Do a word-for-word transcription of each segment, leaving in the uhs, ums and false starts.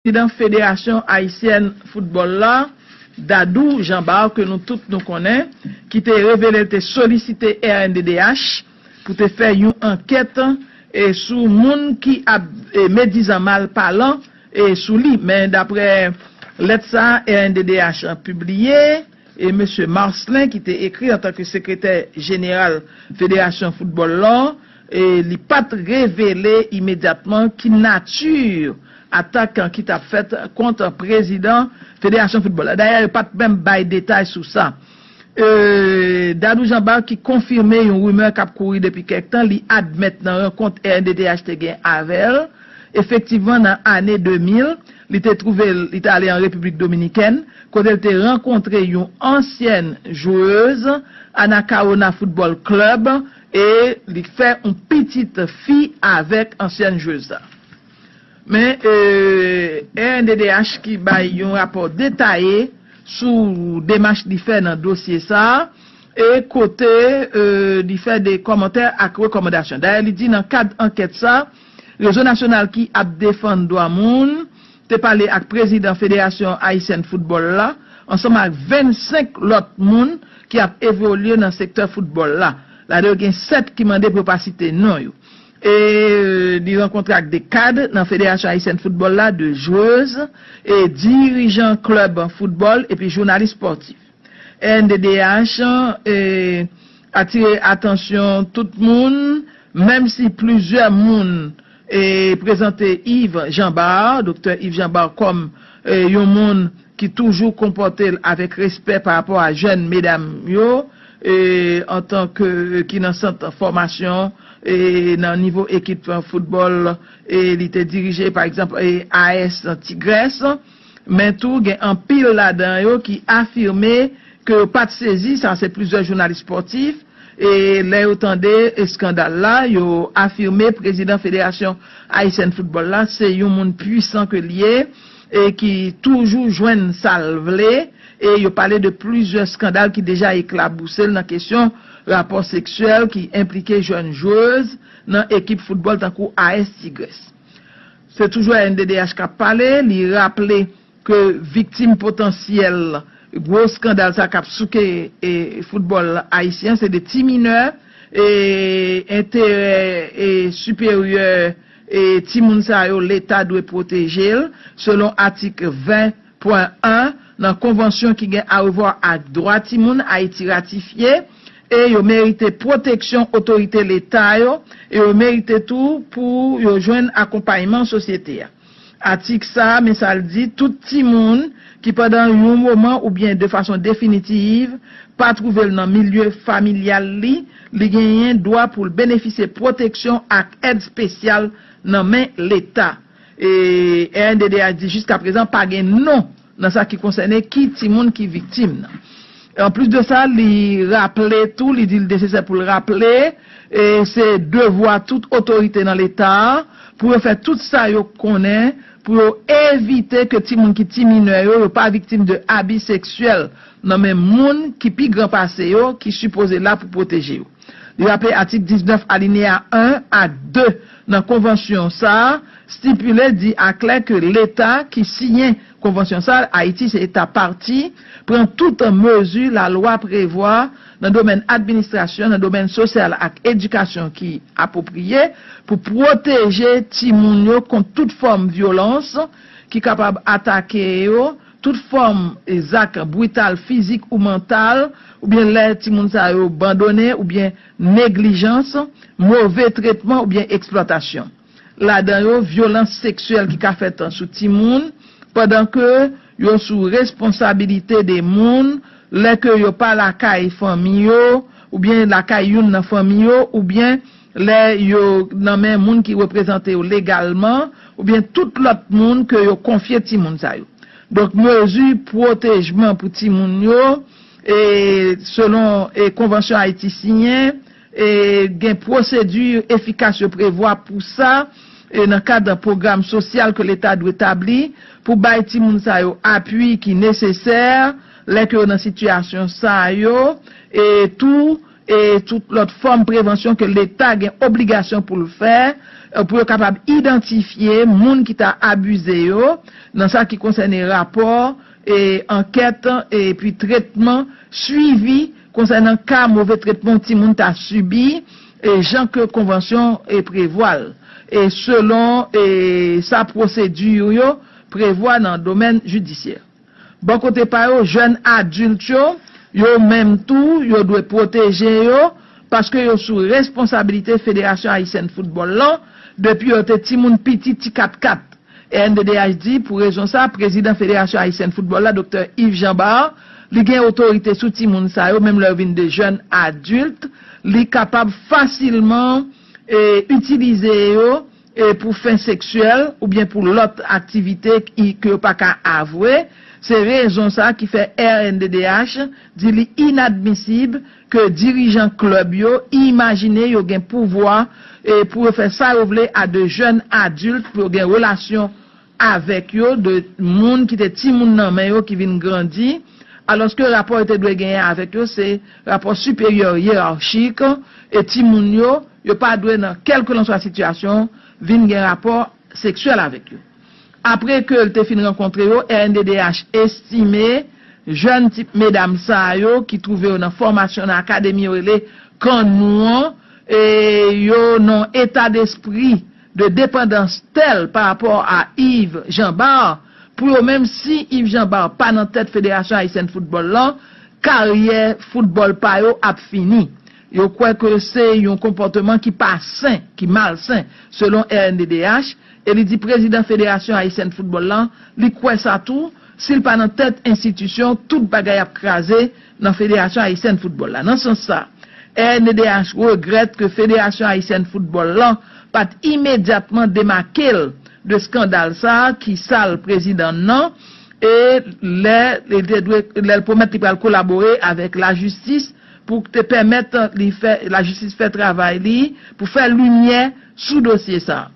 Prezidan Federasyon Ayisyèn Foutbòl la, Dadou Jean Bart, ke nou tout nou konnen, ki te revele l te solisite R N D D H pou te fè yon ankèt e sou moun ki ap e, medizan malpalan e sou li. Men daprè lèt sa R N D D H pibliye, e mesye Marcelin ki te ekri antanke sekretè jeneral Federasyon Foutbòl la, e li pa t revele imedyatman ki nati atak ki t ap fèt kont prezidan Federasyon Foutbòl la. Dayè, yo pa t menm bay detay sou sa. E, Dadou Jean Bart ki konfime yon rimè k ap kouri depi kèk tan, li admèt nan rankont R N D D H te gen avè l. Efektivman, nan ane de mil, li te twouve l, li te ale an Repiblik Dominikèn, kote l te rankontre yon ansyèn jwez Anacaona Football Club e li fè yon pitit fi avèk ansyèn jwez sa. Men, e, R N D D H ki bay yon rapò detaye sou demach li fè nan dosye sa a, e kote e, li fè de kòmantè ak rekòmandasyon. Dayè, li di nan kad ankèt sa, Rezo Nasyonal ki ap defann dwa moun te pale ak prezidan Federasyon Ayisyèn Foutbòl la, ansanm ak vennsenk lòt moun ki ap evolye nan sektè foutbòl la. Ladan yo gen sèt ki mande pou yo pa site non yo. E li rankontre ak de kad nan Federasyon Ayisyèn Foutbòl la, de jwez, e dirijan klèb foutbòl, epi jounalis spòtif. R N D D H e, atire atansyon tout moun, menm si plizyè moun e, prezante Yves Jean Bart, doktè Yves Jean Bart, kòm e, yon moun ki toujou konpòte l avèk respè pa rapò a jèn medam yo, e, antanke ki nan sant fòmasyon, e, nan nivo ekip foutbòl, e, li te dirije, pa egzanp, e, A S Tigrès, men tou gen anpil ladan yo ki afime ke yo pa t sezi, sa se plizyè jounalis spòtif, e lè yo tande eskandal la, yo afime prezidan Federasyon Ayisyèn Foutbòl la se yon moun pwisan ke l ye, e ki toujou jwenn sa l vle, e yo pale de plizyè eskandal ki deja eklabouse l nan kesyon rapò seksyèl ki enplike jèn jwez nan ekip foutbòl tankou A S Tigrès. Se toujou R N D D H k ap pale, li raple ke viktim potansyèl gwo eskandal sa k ap souke e, foutbòl ayisyen se de ti minè, e enterè e siperyè e timoun sa yo, Leta dwe pwoteje l, selon atik ven pwen en nan konvansyon ki gen arevwa ak dwa timoun Ayiti ratifye, e yo merite pwoteksyon otorite Leta yo, e yo merite tou pou yo jwenn akonpayman sosyete a. Atik sa a, men sa l di, tout timoun ki pandan yon moman oubyen de fason definitiv pa twouve l nan milye familyal li, li genyen dwa pou l benefisye pwoteksyon ak èd espesyal nan men Leta. E R N D D H di jiskaprezan pa gen non nan sa ki konsène ki timoun ki viktim nan. Anplis de sa, li raple tou, li di l nesesè pou l raple, e se devwa tout otorite nan Leta a pou yo fè tout sa yo konnen pou yo evite ke timoun ki ti minè yo, yo pa viktim de abi seksyèl nan men moun ki pi gran pase yo, ki sipoze la pou pwoteje yo. Li raple atik diznèf alineya en ak de nan konvansyon sa a stipile, di aklè ke Leta ki siyen konvansyon sa a, Ayiti se eta pati, pran tout mezi lalwa prevwa nan domèn administrasyon, nan domèn sosyal ak edikasyon ki apwopriye pou pwoteje timoun yo kont tout fòm vyolans ki kapab atake yo, tout fòm e zak brital fizik ou mantal, oubyen lè timoun sa yo bandone, oubyen neglijans, move tretman oubyen eksplwatasyon. Ladan yo, vyolans seksyèl ki ka fèt sou timoun pandan ke yo sou responsabilite de moun, lè ke yo pa lakay fanmi yo, oubyen lakay youn nan fanmi yo, oubyen lè yo nan men moun ki reprezante yo legalman, oubyen tout lòt moun ke yo konfye timoun sa yo. Donk, mezi pwotejman pou timoun yo, e selon e konvansyon Ayiti siyen, e gen pwosedi efikas yo prevwa pou sa, e nan kad pwogram sosyal ke Leta dwe tabli pou bay timoun sa yo apui ki nesesè lè ke yo nan sitiyasyon sa yo, e tou, e tout lòt fòm prevansyon ke Leta gen obligasyon pou l fè, pou yo kapab idantifye moun ki ta abize yo nan sa ki konsène rapò, e, ankèt, epi tretman, swivi konsènan ka move tretman timoun ta sibi, e, jan ke konvansyon, e, prevwa l, e selon, e, sa pwosedi yo prevwa nan domèn jidisyè. Bò kote pa yo, jèn adilt yo, yo menm tou, yo dwe pwoteje yo, paske yo sou responsabilite Federasyon Ayisyèn Foutbòl lan, depi yo te timoun piti, ti katkat. R N D D H di, pou rezon sa, prezidan Federasyon Ayisyèn Foutbòl la, Doktè Yves Jean Bart, li gen otorite sou timoun sa yo, menm lè yo vin de jèn adilt, li kapab fasilman, e, itilize yo, e, pou fen seksyèl oubyen pou lòt aktivite ki, ke yo pa ka avwe. Se rezon sa ki fè R N D D H di li inadmisib ke dirijan klèb yo imajine yo gen pouvwa, e, pou yo fè sa yo vle a de jèn adilt, pou yo gen relasyon avèk yo, de moun ki te timoun nan men yo ki vin grandi, alòske rapò yo te dwe genyen avèk yo se rapò siperyè yerachik, e timoun yo, yo pa dwe nan kèlkelanswa sitiyasyon vin gen rapò seksyèl avèk yo. Apre ke l te fin rankontre yo, R N D D H estime jèn tip medam sa yo ki twouve yo nan fòmasyon nan akademi yo rele Kan Nou an, e yo nan eta despri de depandans tèl pa rapò a Yves Jean Bart, pou yo menm, si Yves Jean Bart pa nan tèt Federasyon Ayisyèn Foutbòl lan, karyè foutbòl pa yo ap fini. Yo kwè ke se yon konpòteman ki pa sen, ki malsen, selon R N D D H, e li di prezidan Federasyon Ayisyèn Foutbòl lan, li kwè sa tou, si l pa nan tèt enstitisyon, tout bagay ap kraze nan Federasyon Ayisyèn Foutbòl la. Nan sans sa, R N D D H regrèt ke Federasyon Ayisyèn Foutbòl lan pa t imedyatman demake l de eskandal sa a ki sal prezidan nan, e lè li te dwe, lè l pwomèt li pral kolabore avèk lajistis pou te pèmèt li fè, lajistis fè travay li pou fè limyè sou dosye sa a.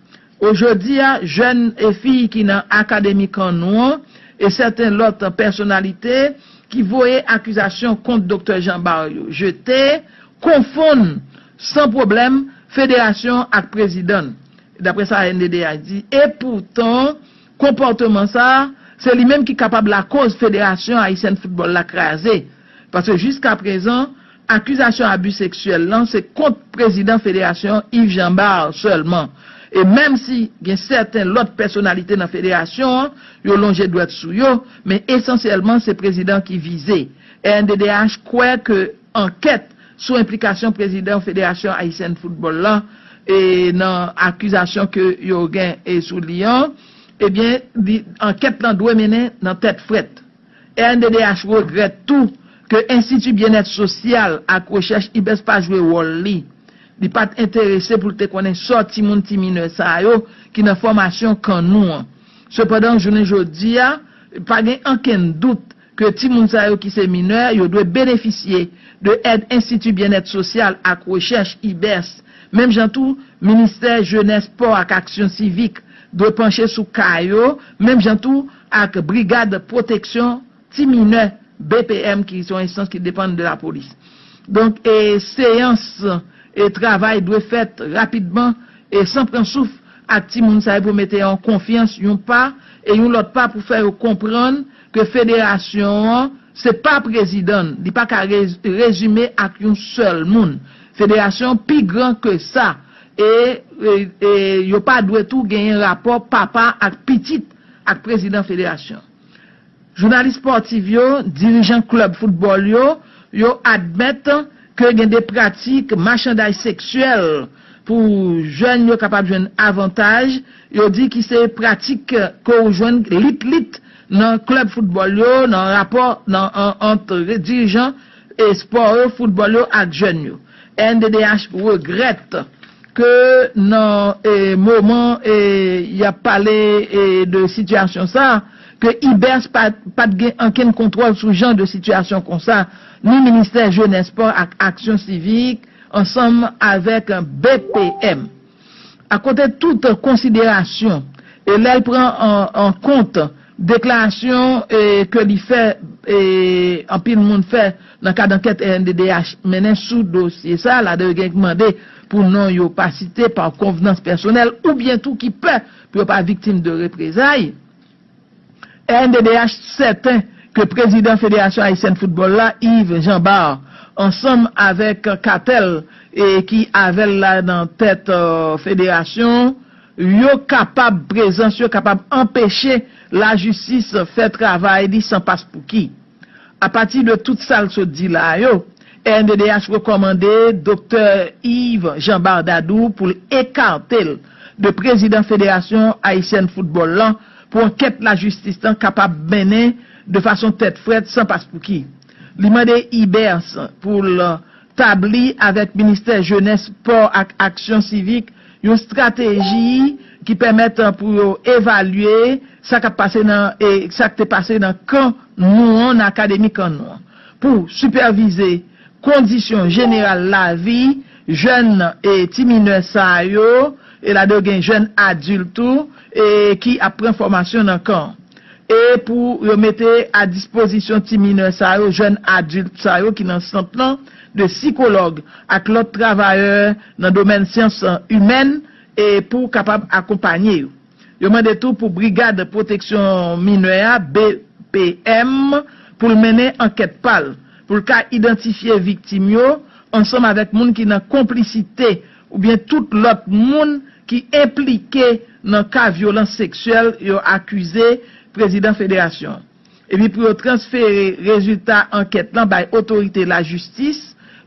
Ojodi a, jèn e fi ki nan akademi Kan Nou an e sèten lòt pèsonalite ki voye akizasyon kont Doktè Jean Bart yo jete, konfonn san pwoblèm federasyon ak prezidan l, daprè sa R N D D H di. Epoutan, konpòteman sa a, se li menm ki kapab lakoz Federasyon Ayisyèn Foutbòl la kraze. Paske jiskaprezan, akizasyon abi seksyèl lan se kont prezidan federasyon an, Yves Jean Bart, sèlman. E menm si gen sèten lòt pèsonalite nan federasyon an, yo lonje dwèt sou yo, men esansyèlman se prezidan ki vize. R N D D H kwè ke ankèt sou enplikasyon prezidan Federasyon Ayisyèn Foutbòl la, e nan akizasyon ke yo gen, e sou li an, ebyen, li, ankèt lan dwe mennen nan tèt frèt. R N D D H regrèt tou ke Enstiti Byennèt Sosyal ak Rechèch, IBERS, pa jwe wòl li. Li pa t enterese pou l te konnen sò timoun ti minè sa yo ki nan fòmasyon Kan Nou an. Sepandan, jounen jodi a, pa gen ankenn dout ke timoun sa yo ki se minè, yo dwe benefisye de èd Enstiti Byennèt Sosyal ak Rechèch, IBERS. Menm jan tou, Ministè Jenès, Spò ak Aksyon Sivik dwe panche sou ka yo, menm jan tou ak Brigad Pwoteksyon Ti Minè, B P M, ki se yon enstans ki depann de lapolis. Donk, e, seyans, e, travay dwe fèt rapidman e san pran souf ak timoun sa yo pou mete yo an konfyans yon pa e yon lòt pa pou fè yo konprann ke federasyon an se pa prezidan l, li pa ka re-, rezime ak yon sèl moun. Federasyon pi gran ke sa e, e, e yo pa dwe tou genyen rapò papa ak pitit ak prezidan federasyon. Jounalis espòtif yo, dirijan klèb foutbòl yo, yo admèt ke gen de pratik machanday seksyèl pou jèn yo kapab jwenn avantaj, yo di ki se pratik ke w jwenn lit lit nan klèb foutbòl yo, nan rapò nan, an, ant dirijan e espò yo, foutbòl yo ak jèn yo. R N D D H regrèt ke nan, e, moman, e, y ap pale, e, de sitiyasyon sa, ke IBERS pa, pa t gen ankenn kontwòl sou jan de sitiyasyon konsa, ni Ministè Jenès, Spò ak Aksyon Sivik, ansanm avèk B P M. Akote tout konsiderasyon, e lè l pran an, an kont deklarasyon, e, ke li fè e, anpil moun fè nan kad ankèt R N D D H mennen sou dosye sa, ladan yo gen ki mande pou non yo pa site pa konvenans pèsonèl oubyen tou ki pè pou yo pa viktim de reprezay. R N D D H sèten ke prezidan Federasyon Ayisyèn Foutbòl la, Yves Jean Bart, ansanm avèk katèl e ki avè l la nan tèt, euh, federasyon, yo kapab, prezans yo kapab anpeche lajistis fè travay li san paspouki. Apati de tout sa l sot di la a yo, R N D D H rekòmande Doktè Yves Jean Bart Dadou pou l ekate l de prezidan Federasyon Ayisyèn Foutbòl lan pou ankèt lajistis lan kapab mennen de fason tèt frèt san paspouki. Li mande IBERS pou l tabli avèk Ministè Jenès, Spò ak Aksyon Sivik yon estrateji ki pèmèt pou yo evalye sa k ap pase nan, e, sa k te pase nan kan nou an, nan akademi kan nou an, pou sipèvize kondisyon jeneral lavi jèn e ti minè sa yo, e ladan yo gen jèn adilt tou, e ki ap pran fòmasyon nan kan. E pou yo mete a dispozisyon ti minè sa yo, jèn adilt sa yo ki nan sant lan, de sikològ ak lòt travayè nan domèn syans imèn, e pou kapab akonpanye yo. Yo mande tou pou Brigad Pwoteksyon Minè a, B P M, pou l mennen ankèt pa l, pou l ka idantifye viktim yo, ansanm avèk moun ki nan konplisite oubyen tout lòt moun ki enplike nan ka vyolans seksyèl yo akize prezidan federasyon. Epi pou yo transfere rezilta ankèt lan bay otorite lajistis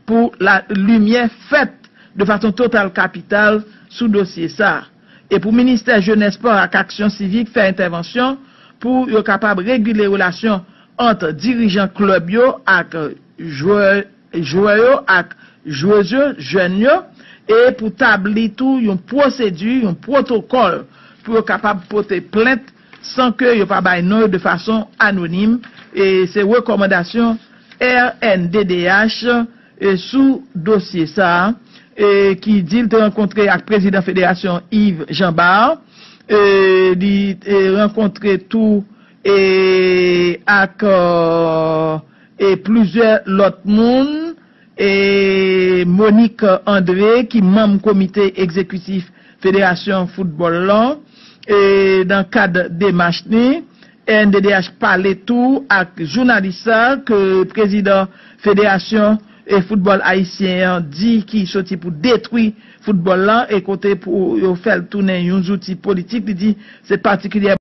pou la limyè fèt de fason total kapital sou dosye sa a. E pou Ministè Jenès, Spò ak Aksyon Sivik fè entèvansyon pou yo kapab regile relasyon ant dirijan klèb yo ak jwè, jwè yo ak jwez yo, jèn yo, e pou tabli tou yon pwosedi, yon pwotokòl pou yo kapab pote plent san ke yo pa bay non yo de fason anonim. E se rekòmandasyon R N D D H, e, sou dosye sa a, e, ki di l te rankontre ak prezidan federasyon Yves Jean Bart, e, li, e, rankontre tou, e, ak, e, e, plizyè lòt moun, e, Monique André, ki manm komite egzekitif federasyon foutbòl lan, e, nan kad demach li, R N D D H pale tou ak jounalis sa ke prezidan federasyon e foutbòl ayisyen an di ki soti pou detwi foutbòl lan, e kote pou yo fè l tounen yon zouti politik. Li di se patikilyè